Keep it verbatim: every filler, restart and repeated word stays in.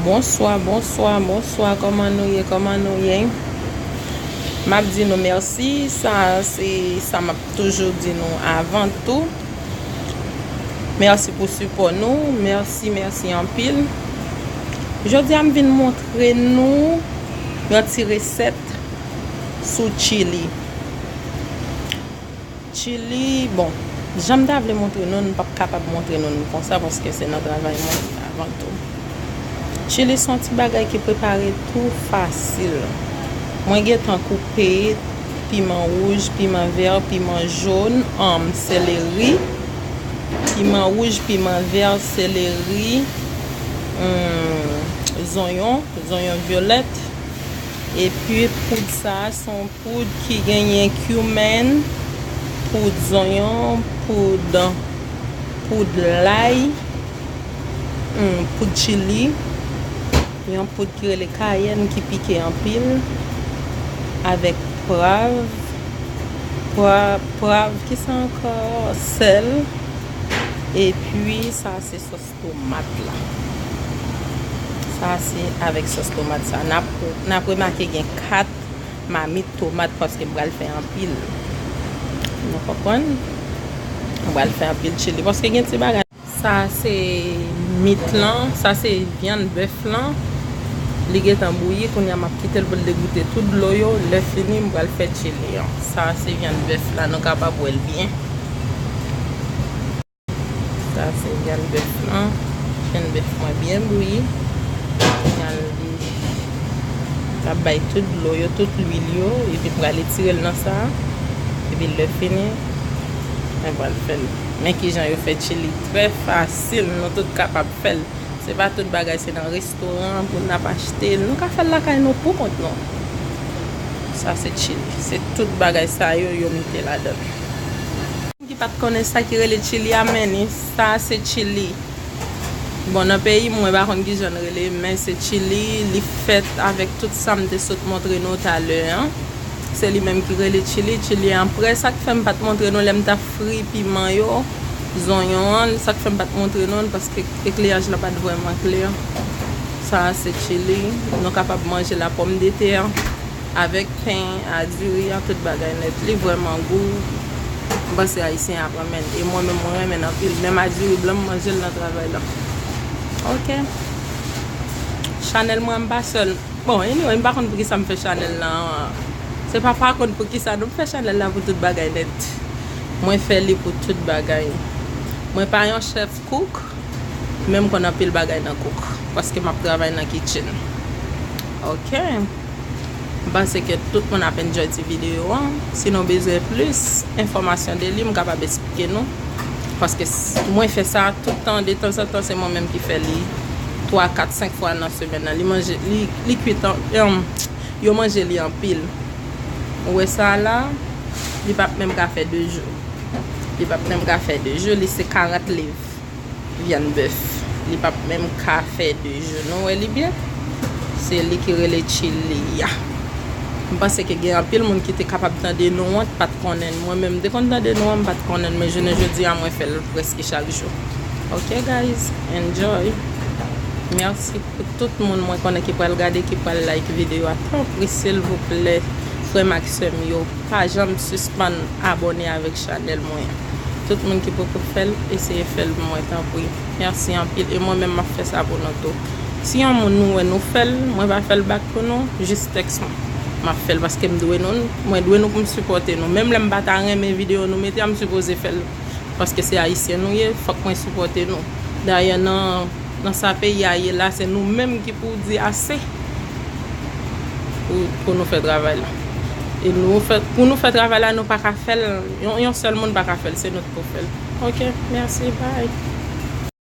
Bonswa, bonswa, bonswa, kòman nou ye, kòman nou ye? M ap di nou mèsi, sa se sa m ap toujou di nou avan tou. Mèsi pou sipò nou, mèsi, mèsi anpil. Jodi a m vin montre nou yon ti resèt sou chili. Chili, bon, jan m ta vle montre nou, m p ap kapab montre nou l konsa paske se nan travay mwen avan tou. Chili se yon ti bagay ki prepare tou fasil. Mwen gentan koupe piman wouj, piman vè, piman jòn, um, seleri, piman wouj, piman vè, seleri, um, zonyon, zonyon vyolèt. Epi poud sa a se yon poud ki genyen cumin, poud zonyon, poud, poud lay, hmm, poud chili, yon poud ki rele kayèn ki pike anpil, avèk prav, pra-, prav, kisa ankò? Sèl, epi sa se sòs tomat la. Sa se avèk sòs tomat sa. N ap, n ap remake gen kat mamit tomat paske m pral fè anpil. Nou konprann? M pral fè anpil chili paske gen ti bagay. Sa se mit lan, sa se vyann bèf lan. Li gentan bouyi, kounye a m ap kite l pou l degoute tout dlo yo. Lè fini, m pral fè chili an. Sa se vyann bèf la, nou kapab wè l byen. Sa se vyann bèf lan. Vyann bèf mwen byen bouyi. Kounye a l ap bay tout dlo yo, tout lwil yo, epi m pral etire l nan sa. Epi lè fini, mwen pral fè l. Men kijan yo fè chili trè fasil, nou tout kapab fè l. Se pa tout bagay se nan restoran pou n ap achte l. Nou ka fè l lakay nou pou kont nou. Sa se chili. Se tout bagay sa yo, yo mete ladan l. Ki pa t konnen sa ki rele chili a, men ni sa se chili. Bon, nan peyi m, mwen pa konn kijan l rele, men se chili, li fèt avèk tout sa m te sot montre nou talè an. Se li menm ki rele chili, chili an prè. Sa k fè m pa t montre nou lè m t ap fri piman yo, zonyon an, sa k fè m pa t montre nou l, paske ekleraj la pa t vrèman klè. Sa a se chili, nou kapab manje l a pòmdetè, avèk pen, a diri, a tout bagay nèt. Li vrèman gou. M panse ayisyen ap renmen l. E mwen menm, mwen renmen l anpil. Menm a diri blan, m manje l nan travay la. Ok. Chanèl mwen, m pa sèl. Bon, anyway, m pa konn poukisa m fè chanèl la. Se pa pa konn poukisa, non, m fè chanèl la pou tout bagay nèt. Mwen fè li pou tout bagay. Mwen pa yon chèf kouk, men m konn anpil bagay nan kouk. Paske m ap travay nan kitchen. Ok. M panse ke tout moun ap enjoy ti videyo an. Si nou bezwen plis enfòmasyon de li, m kapab eksplike nou. Paske s-, mwen fè sa tout tan, de tanzantan, se mwen menm ki fè li twa, kat, senk fwa nan semèn nan. Li manje, li, li kwit an, em, yo manje li anpil. Ou wè sa la, li p ap menm ka fè de jou. Li p ap menm ka fè de jou, li se karant liv. Vyann bèf. Li p ap menm ka fè de jou. Nou wè li byen? Se li ki rele chili a. M panse ke gen anpil moun ki te kapab tande non an, pa t konnen l. Mwen menm, m te konn tande non an, m pa t konnen l, men jounen jodi a, mwen fè l prèske chak jou. Ok, guys, enjoy. Mèsi pou tout moun mwen konnen ki pral gade, ki pral like videyo a. Tanpri, silvouplè, frè m ak sè m yo, pa janm sispann abòne avèk chanèl mwen an. Tout moun ki poko fè l, eseye fè l pou mwen, tanpri. Mèsi anpil. E mwen menm, m ap fè sa pou nou tou. Si yon moun nou wè nou fè l, mwen pa fè l back pou nou, jis tèks mwen. M ap fè l paske m dwe nou, mwen dwe nou pou m sipòte nou. Menm lè m pa ta renmen videyo nou mete a, m sipoze fè l. Paske se ayisyen nou ye, fòk mwen sipòte nou. Dayè, nan, nan sa peyi a ye la, se nou menm ki pou di ase pou, pou nou fè travay la. E nou fè, pou nou fè travay la, nou pa ka fè l, yon, yon sèl moun pa ka fè l, se nou k pou fè l. Ok, mèsi, bye.